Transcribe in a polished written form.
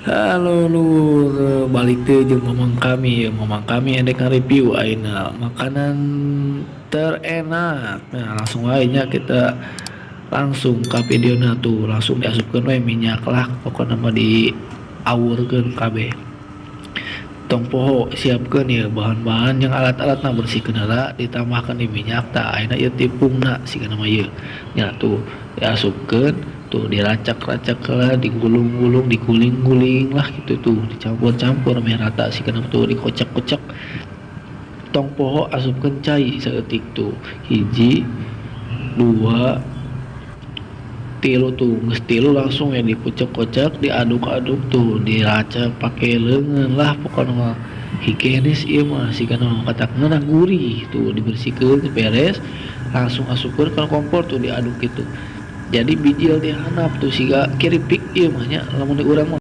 Halo lur, balik deui jeung mamang kami ya. Mamang kami endek nge-review ayeuna makanan terenak. Nah, langsung wae nya, kita langsung ka videona. Tuh, langsung diasupkeun we minyak lah, pokokna mah diawurkeun kabeh. Tong poho siapkeun ya bahan-bahan yang alat-alatna, bersihkeun heula, ditambahkan di minyak. Tah, ayeuna ieu tipungna sigana mah ieu nya. Tuh, diasupkeun tuh, diracak-racak lah, digulung-gulung, diguling-guling lah gitu. Tuh, dicampur-campur meh rata sigana tuh, dikocak-kocak. Tong poho asupkeun cai saeutik. Tuh, hiji, dua, tilu. Tuh, geus tilu langsung ya dikocak-kocak, diaduk-aduk. Tuh, diracak pake leungeun lah, pokokna mah higienis ieu mah sigana mah, katak ngeunah gurih. Tuh, dibersihkeun beres, langsung asupkeun ka kompor. Tuh, diaduk gitu, jadi bijil di handap. Tuh, siga keripik ieu mah nya, lamun di urang mah.